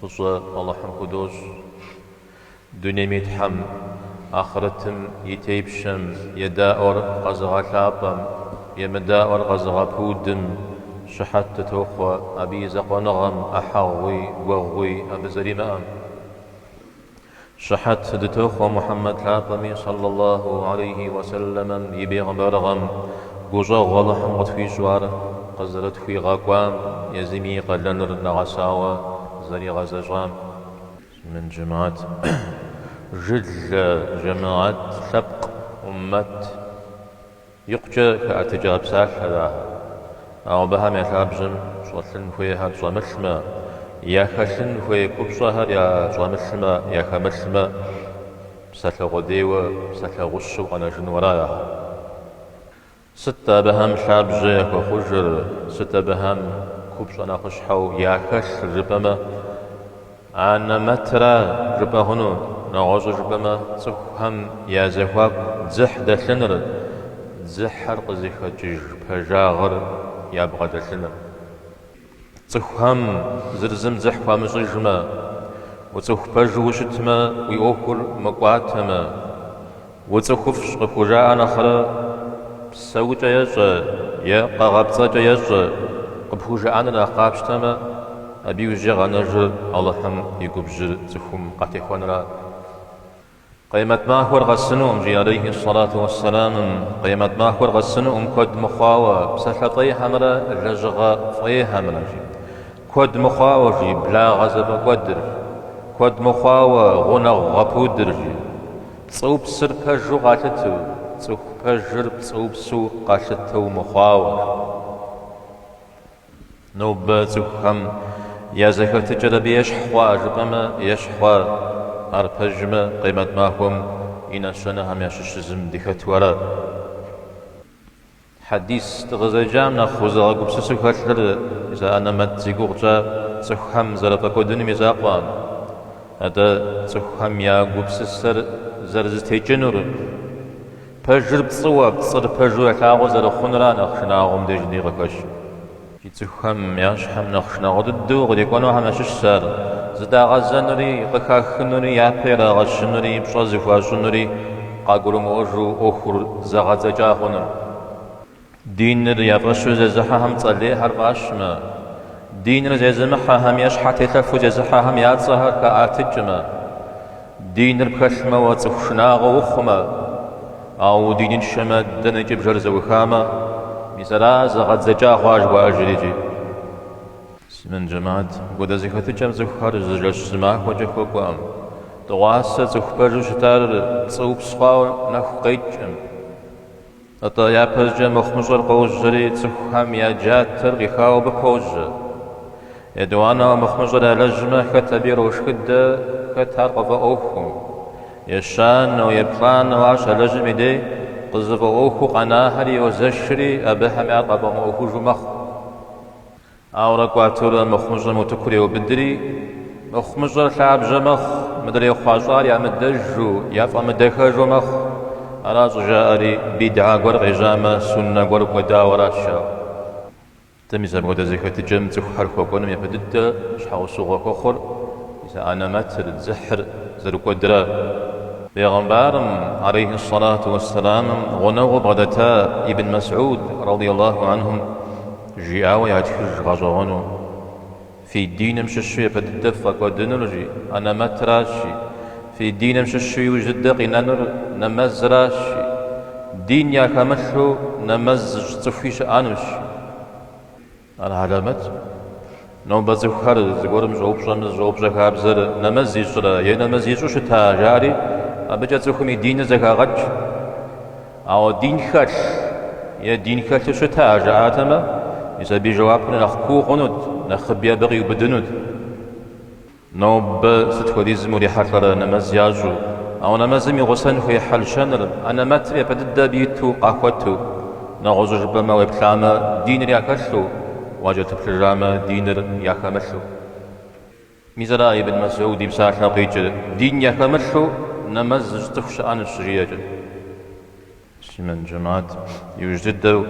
Фӏыщӏэ Алыхьым худощӏ. Дунейм и Тхьэм, ахърэтым и тепщэм, едаӏуэр къэзыгъэлъапӏэм, емыдаӏуэр къэзыгъэпудым щыхьэт дытохъуэ абы и закъуэныгъэм, ӏыхьэгъуи, гуэгъуи абы зэримыӏэм. Щыхьэт дытохъуэ Мухьэммэд лъапӏэми, сэллаллаху алейхи уэсэллэмэм, и бегъымбарыгъэм, гущӏэгъу Алыхьым къытхуищӏу ар къызэрытхуигъэкӏуам, езыми и къалэныр нэгъэсауэ зэригъэзэщӏам. Муслъымэн джэмэхьэт, жылэ, жэмыхьэт, лъэпкъ, ӏуммэт. Икъукӏэ хэӏэтыкӏа псалъэр ахэр. Ауэ абыхэм я лъабжьэм щӏэлъын хуейхэр щӏэмылъмэ, яхэлъын хуей купщӏэхэр ящӏэмылъмэ, яхэмылъмэ, псалъэ къудейуэ, псалъэ гъущэу къэнэжыну ара ахэр. Сыт абыхэм лъабжьэ яхуэхъужыр, сыт абыхэм купщӏэ нэхъыщхьэу яхэлъыр жыпӏэмэ, Анэмэтра жыпӏэ хъуну, нэгъуэщӏу жыпӏэмэ, цӏыхухэм я зэхуаку дзыхь дэлъыныр, дзыхьыр къызыхэкӏыж пэжагъыр ябгъэдэлъыныр. Цӏыхухэм зыр зым дзыхь хуамыщӏыжмэ, уцӏыху пэжу ущытмэ, уи ӏуэхур мыкӏуатэмэ, Уцӏыхуфӏщ къыхужаӏэ нэхърэ псэукӏэ ещӏэ е къэгъэпцӏэкӏэ ещӏэ къыпхужаӏэныр нэхъ къапщтэмэ, абы иужькӏэ къэнэжыр Алыхьым и губжьыр цӏыхум къатехуэнра. Къемэт махуэр къэсынукъым, жи алейхи сэлату уэссэламым, къемэт махуэр къэсынукъым куэд мыхъуауэ, псалъэ фӏейхэмрэ лэжьыгъэ фӏейхэмрэ, жи. Куэд мыхъуауэ, жи, благъэ зэфӏэкӏуэдыр, куэд мыхъуауэ, гъунэгъу гъэпудыр, жи. Пцӏыупсыр пэжу къалъытэу, цӏыху пэжыр пцӏыупсу къалъытэу мыхъуауэ. Нобэ цӏыхухэм я зэхэтыкӏэр абы ещхь хъуа жыпӏэмэ, ещхь хъуа, ар пэжмэ, къемэт махуэм и нэщэнэхэм ящыщ зым дыхэту ара? Хьэдис дыкъызэджам нэхъ узыгъэгупсысу хэлъыр мис а анэмэт зи гугъу тщӏа цӏыхухэм зэрыфӏэкӏуэдынум и закъуэкъым, атӏэ цӏыхухэм я гупсысэр зэрызэтекӏынур, пэжыр пцӏыуэ, пцӏыр пэжу ялъагъуу зэрыхъунура нэхъ шынагъуэм деж ди къыхэщыр. Икӏи цӏыхухэм я щхьэм нэхъ шынагъуэ дыдэу кърикӏуэнухэм ящыщщ ар, зыдагъэзэнури, къыхахынури, япэ ирагъэщынури, пщӏэ зыхуащӏынури къагурымыӏуэжу ӏуэхур зэгъэдзэкӏа хъуныр. Диныр я фӏэщу зезыхьэхэм цӏэ лейхэр фӏащмэ, диныр зезымыхьэхэм е щхьэтелъэфу зезыхьэхэм я цӏэхэр хаӏэтыкӏмэ, Диныр пхэлъмэ, уэ цӏыху шынагъуэ ухъумэ, ауэ удиныншэмэ, дэнэкӏи бжэр зэӏухамэ, мис ара зэгъэдзэкӏа хъуа жыхуаӏэжыр икӏи. Муслъымэн джэмэхьэт, апхуэдэ зэхэтыкӏэм цӏыхухэр зы жэщ зы махуэкӏэ хуэкӏуэкъым. Дыгъуасэ цӏыху пэжу щытар пцӏыупс хъуауэ нэху къекӏкъым. Атӏэ, япэщӏыкӏэ мыхъумыщӏэр къожьэри, цӏыхухэм я джатэр къихауэ абы пожьэ. Етӏуанэуэ мыхъумыщӏэр ялэжьмэ, хэт абы ирошхыдэ, хэт ар къыфӏэӏуэхукъым. Ещанэу, еплӏанэу ар щалэжьым и дей къызыфӏэӏуэхуу къэнахэри йозэшри, абыхэми ар къафӏэмыӏуэхужу мэхъу. Ауэрэ кӏуатэурэ мыхъумыщӏэм утыкур еубыдри, мыхъумыщӏэр лъабжьэ мэхъу, мыдрей хъуащӏар ямыдэжу, яфӏэмыдэхэжу мэхъу. Ара щӏыжаӏэри, бидгьэ гуэр къежьамэ, суннэ гуэр кӏуэдауэ аращ жаӏэу. Атӏэ мис апхуэдэ зэхэтыкӏэм цӏыхухэр хуэкӏуэным япэ дыдэ щхьэусыгъуэ хуэхъур мис а анэмэтыр, дзыхьыр зэрыкӏуэдра. Бегъымбарым, алейхи ссалату уэсселамым, гъунэгъуу бгъэдэта Ибн Мэсӏуд, радиаллаху анхум, Жиӏауэ ятхыж гъэщӏэгъуэну, Фи диным щыщу япэ дыдэ ффӏэкӏуэдынур, жи, анэмэтращ, жи. Фи диным щыщу иужь дыдэ къинэнур нэмэзращ, жи. Дин яхэмылъу нэмэз зыщӏ цӏыхуи щыӏэнущ, жи. Ар хьэлэмэт. Нобэ цӏыхухэр зыгуэрым щӏэупщӏэм зыщӏэупщӏэ хабзэр нэмэз ищӏрэ е нэмэз ищӏу щыта, жари, абыкӏэ цӏыхум и диныр зэхагъэкӏ. Ауэ дин хэлъ е дин хэлъу щыта жаӏатэмэ, мис абы и жэуапыр нэхъ куу хъунут, нэхъыби абы къиубыдынут. Нобэ сыт хуэдизым урихьэлӏэрэ нэмэз ящӏу, ауэ нэмэзым и гъусэн хуей хьэл-щэныр, анэмэтыр япэ дыдэ абы иту къахуэту, нэгъуэщӏу жыпӏэмэ уеплъамэ, диныр яхэлъу, уакӏэлъыплъыжамэ, диныр яхэмылъу. Мис ара Ибн Мэсӏуд и псалъэм къикӏыр, дин яхэмылъу нэмэз зыщӏ цӏыху щыӏэнущ щыжиӏэкӏэ. Муслъымэн джэмэхьэт, иужь дыдэу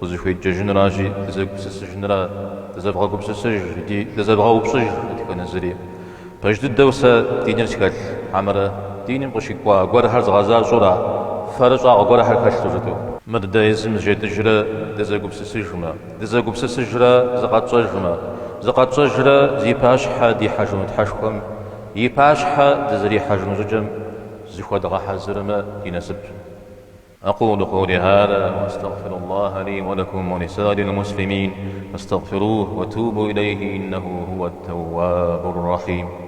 къызыхуедджэжынуращи, дызэгупсысыжынура, дызэвгъэгупсысыж икӏи дызэвгъэупщӏыж дэтхэнэ. дэтхэнэ зыри. Пэж дыдэу сэ диныр схэлъ, хьэмэрэ диным къыщыкӏуа гуэрхэр згъэзащӏэура, фэрыщӏагъ гуэрхэр хэлъу жытӏэу. Мыр дэ езым зыжетӏыжрэ дызэгупсысыжмэ, дызэгупсысыжрэ зыкъэтщӏэжмэ, зыкъэтщӏэжрэ зи пащхьэ дихьэжыну Тхьэшхуэм и пащхьэ дызэрихьэжыну щӏыкӏэм зыхуэдгъэхьэзырмэ ди насыпщ. أقول قولي هذا وأستغفر الله لي ولكم ولسائر المسلمين فاستغفروه وتوبوا إليه إنه هو التواب الرحيم.